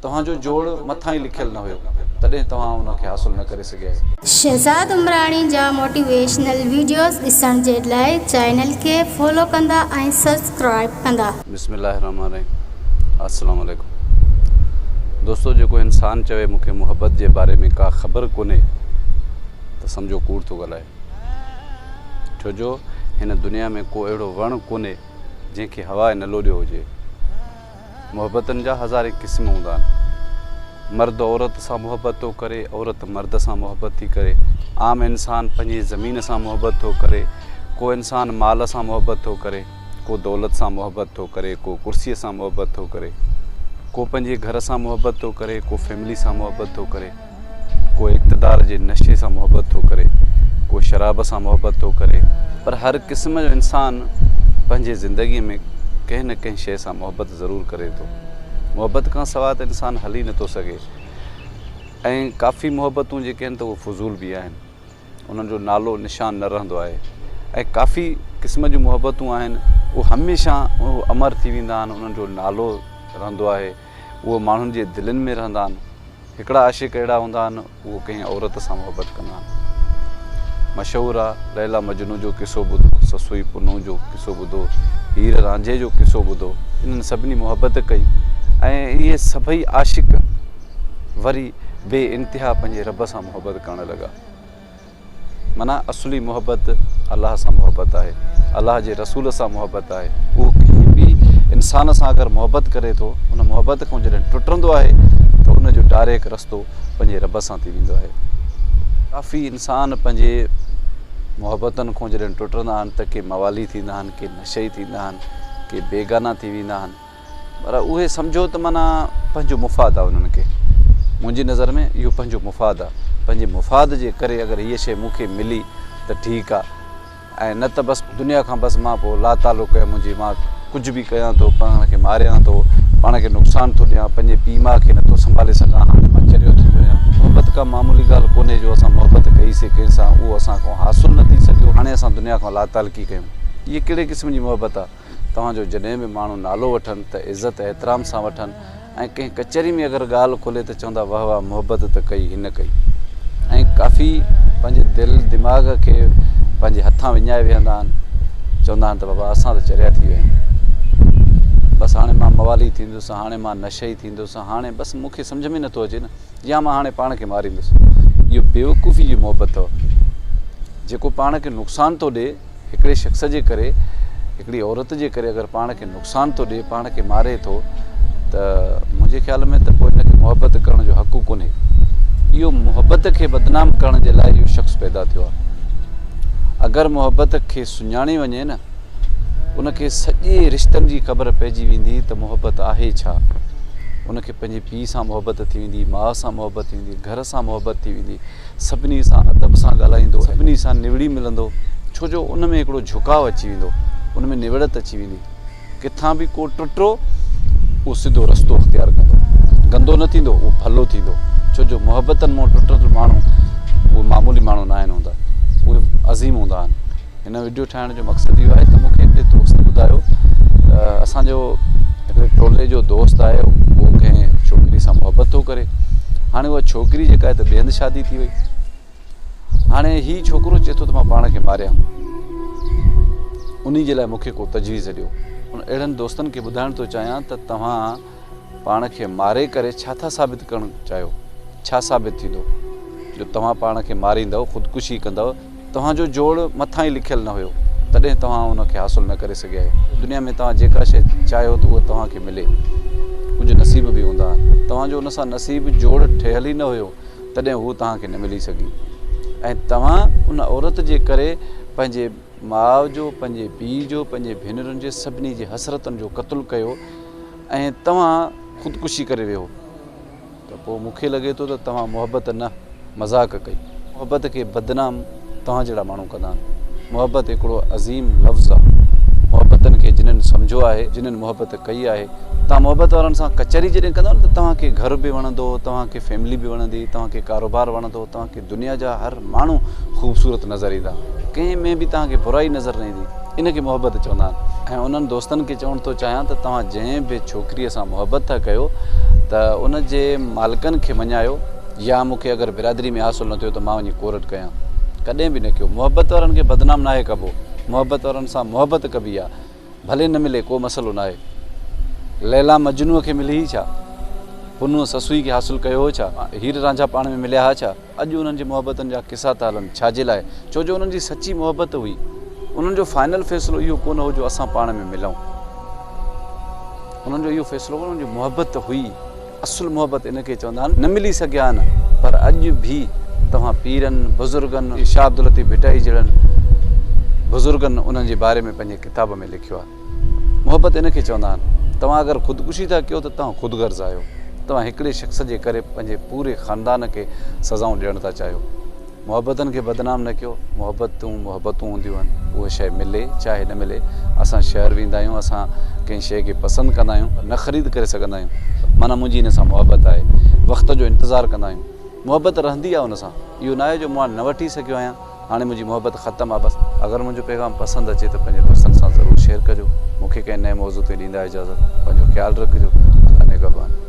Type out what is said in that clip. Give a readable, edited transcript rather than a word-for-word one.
توهان جو جوڙ مٿان ئي لکيل نه هيو، تڏهن توهان ان کي حاصل نه ڪري سگهيا آهيو. شهزاد عمراڻي جا موٽيويشنل ويڊيوز ڏسڻ جي لاء چينل کي فالو ڪندا ۽ سبسڪرائب ڪندا. بسم الله الرحمٰن الرحيم السلام عليڪم دوستو جيڪو انسان چوي مون کي محبت جي باري ۾ ڪا خبر ڪونهي ته سمجهو ڪوڙ ٿو ڳالهائي ڇو جو هن دنيا ۾ ڪو اهڙو وڻ ڪونهي جنهن کي هوا نه لوڏيو هجي. محبتن جا هزارين قسم هوندا آهن. مرد عورت سان محبت ٿو ڪري، عورت مرد سان محبت ٿي ڪري. عام انسان پنهنجي زمين سان محبت ٿو ڪري، ڪو انسان مال سان محبت ٿو ڪري، ڪو دولت سان محبت ٿو ڪري، ڪو ڪرسيء سان محبت ٿو ڪري، ڪو پنهنجي گهر سان محبت ٿو ڪري، ڪو فيملي سان محبت ٿو ڪري. ڪو اقتدار جي نشي سان محبت ٿو ڪري، ڪو شراب سان محبت ٿو ڪري، پر هر قسم جو انسان پنهنجي زندگيء ۾ ڪنهن نه ڪنهن شيء سان محبت ضرور ڪري ٿو. محبت کان سواء ته انسان هلي نه ٿو سگهي ۽ ڪافي محبتون جيڪي آهن ته اهي فضول به آهن، انهن جو نالو نشان نه رهندو آهي ۽ ڪافي قسم جون محبتون آهن اهي هميشه امر ٿي ويندا آهن، انهن جو نالو رهندو آهي، اهي ماڻهن جي دلين ۾ رهندا آهن. هڪڙا عاشق اهڙا هوندا آهن اهو ڪنهن عورت سان محبت ڪندا آهن. مشهور آ ليلا مجنون جو قصو ٻڌو، سسئي پنهون جو قصو ٻڌو، هير رانجهي جو قصو ٻڌو، انهن سڀني محبت ڪئي ۽ اهي سڀئي عاشق وري بي انتها پنهنجي رب سان محبت ڪرڻ لڳا. معنيٰ اصلي محبت الله سان محبت آهي، الله جي رسول سان محبت آهي. اهو ڪنهن به انسان سان اگر محبت ڪري ٿو، ان محبت کان جڏهن ٽٽندو آهي ته ان جو ڊائريڪ رستو پنهنجي رب سان ٿي ويندو آهي. ڪافي انسان پنهنجي محبتن کان جڏهن ٽٽندا آهن ته ڪي موالي ٿيندا آهن، ڪي نشئي ٿيندا آهن، ڪي بيگانا ٿي ويندا آهن. پر اهي سمجهو ته معنيٰ پنهنجو مفاد آهي انهن کي. منهنجي نظر ۾ اهو پنهنجو مفاد آهي. پنهنجي مفاد جي ڪري اگر هيء شيء مون کي ملي ته ٺيڪ آهي ۽ نه ته بس دنيا کان بس مان پوء لاتعلق آهي منهنجي مان ڪجهه به ڪيان ٿو پاڻ کي ماريان ٿو پاڻ کي نقصان ٿو ڏيان پنهنجي پيء ماء کي نٿو سنڀالي سگهان هاڻي مان چريو ٿي ويو آهيان. محبت ڪا معمولي ڳالهه ڪونهي جو اسان محبت ڪئي سي ڪنهن سان اهو اسان کان حاصل نه ٿي سگهيو هاڻي اسان دنيا کان لاتعلقي ڪيون هيء ڪهڙي قسم جي محبت آهي. توهان جو جڏهن به ماڻهو نالو وٺن ته عزت احترام سان وٺن ۽ ڪنهن ڪچهري ۾ اگر ڳالهه کولي ته چوندا واه واه محبت ته ڪئي هن ڪئي ۽ ڪافي پنهنجي دل دماغ کي پنهنجي هٿان وڃائي ويهندا آهن چوندا آهن ته بابا اسان ته چريا ٿي ويا آهيون بس هاڻي مان موالي ٿيندس هاڻي مان نشئي ٿيندس هاڻي بس مون کي سمجهه ۾ نٿو اچي نه يا مان هاڻي پاڻ کي ماريندس اهو بيوقوفي جي محبت اٿو جيڪو پاڻ کي نقصان ٿو ڏي هڪڙي شخص جي ڪري، هڪڙي عورت جي ڪري اگر پاڻ کي نقصان ٿو ڏئي، پاڻ کي ماري ٿو ته منهنجي خيال ۾ ته پوء ان کي محبت ڪرڻ جو حق ڪونهي. اهو محبت کي بدنام ڪرڻ جي لاء اهو شخص پيدا ٿيو آهي. اگر محبت کي سڃاڻي وڃي نه ان کي سڄي رشتن جي خبر پئجي ويندي ته محبت آهي ڇا؟ ان کي پنهنجي پيء سان محبت ٿي ويندي، ماء سان محبت ٿي ويندي، گهر سان محبت ٿي ويندي. سڀني سان ادب سان ڳالهائيندو، سڀني سان نوڙي ملندو، ڇو جو ان ۾ هڪڙو جهڪاء اچي ويندو، ان ۾ نوڙت اچي ويندي، ڪٿان به ڪو ٽٽو اهو سڌو رستو اختيار ڪندو، گندو نه ٿيندو، اهو ڀلو ٿيندو، ڇو جو محبتن مان ٽٽل ماڻهو اهي معمولي ماڻهو ناهن هوندا، اهي عظيم هوندا آهن. هن وڊيو ٺاهڻ جو مقصد اهو آهي ته مون کي هڪڙي دوست ٻڌايو ته اسان جو هڪڙي ٽولي جو دوست آهي اهو ڪنهن ڇوڪري سان محبت ٿو ڪري هاڻي اها ڇوڪري جيڪا آهي ته ٻئي هنڌ شادي ٿي وئي هاڻي هي ڇوڪرو چئي ٿو ته مان پاڻ کي ماريان انهي جي لاء مون کي ڪو تجويز ڏيو ان اهڙن دوستن کي ٻڌائڻ ٿو چاهيان ته توهان پاڻ کي ماري ڪري ڇا ٿا ثابت ڪرڻ چاهيو؟ ڇا ثابت ٿيندو جو توهان پاڻ کي ماريندؤ، خودڪشي ڪندؤ؟ توهان جو جوڙ مٿان ئي لکيل نه هيو، تڏهن توهان ان کي حاصل نه ڪري سگهيا آهيو. دنيا ۾ توهان جيڪا شيء چاهيو ته اها توهان کي ملي. ڪجهه نصيب به هوندا آهن. توهان جو ان سان نصيب جوڙ ٺهيل ئي نه هيو، تڏهن هوء توهان کي نه ملي سگهي ۽ توهان ان عورت جي ڪري پنهنجي ماء جو، پنهنجي پيء جو، پنهنجي ڀينرن جي سڀني جي حسرتن جو قتل ڪيو. ۽ توهان خودڪشي ڪري ويهو ته پوء مون کي لڳي ٿو ته توهان محبت نه مذاق ڪئي. محبت کي بدنام توهان جهڙا ماڻهو ڪندا آهن. محبت هڪڙو عظيم لفظ آهي. محبتن کي جنھن سمجهيو آهي، جنھن محبت ڪئي آهي. توهان محبت وارن سان ڪچهري جڏهن ڪندؤ نه ته توهان کي گهر به وڻندو، توهان کي فيملي به وڻندي، توهان کي ڪاروبار وڻندو، توهان کي دنيا جا هر ماڻهو خوبصورت نظر ايندا. ڪنهن ۾ به توهان کي برائي نظر نه ايندي. ان کي محبت چوندا آهن ۽ انهن دوستن کي چوڻ ٿو چاهيان ته توهان جنهن به ڇوڪريء سان محبت ٿا ڪيو ته ان جي مالڪن کي مڃايو يا مون کي اگر برادري ۾ حاصل نه ٿيو ته مان وڃي ڪورٽ ڪيان. ڪڏهن به نه ڪيو. محبت وارن کي بدنام ناهي ڪبو. محبت وارن سان محبت ڪبي آ. ڀلي نه ملي ڪو مسئلو ناهي. ليليٰ مجنونء کي ملي هئي ڇا؟ پنهونء سسئي کي حاصل ڪيو هو ڇا؟ هير رانجها پاڻ ۾ مليا ها ڇا؟ اڄ انهن جي محبتن جا قصا ٿا هلن. ڇا جي لاء؟ ڇو جو انهن جي سچي محبت هئي. انهن جو فائنل فيصلو اهو ڪونه هو جو اسان پاڻ ۾ ملون. انهن جو اهو فيصلو ڪونه، انهن جي محبت هئي. اصل محبت ان کي چوندا آهن. نه ملي سگهيا آهن پر اڄ به توهان پيرن، بزرگن، شاهه عبداللطيف ڀٽائي جهڙن بزرگن انهن جي باري ۾ پنهنجي ڪتاب ۾ لکيو آهي. محبت ان کي چوندا آهن. توهان اگر خودڪشي ٿا ڪيو ته توهان خود غرض آهيو. توهان هڪڙي شخص جي ڪري پنهنجي پوري خاندان کي سزائون ڏيڻ ٿا چاهيو. محبتن کي بدنام نه ڪيو. محبتون محبتون هونديون آهن. اها شيء ملي چاهي نه ملي. اسان شهر ويندا آهيون اسان ڪنهن شيء کي پسند ڪندا آهيون نه خريد ڪري سگهندا آهيون. معنيٰ منهنجي هن سان محبت آهي. وقت جو انتظار ڪندا آهيون. محبت رهندي آهي ان سان. اهو ناهي جو مان نه وٺي سگهيو آهيان. هاڻي منهنجي محبت ختم آ بس. اگر منهنجو پيغام پسند اچي ته پنهنجي دوستن سان ضرور شيئر ڪجو. مون کي ڪنهن نئين موضوع تي ڏيندا اجازت. پنهنجو خيال رکجو. الله نگهبان.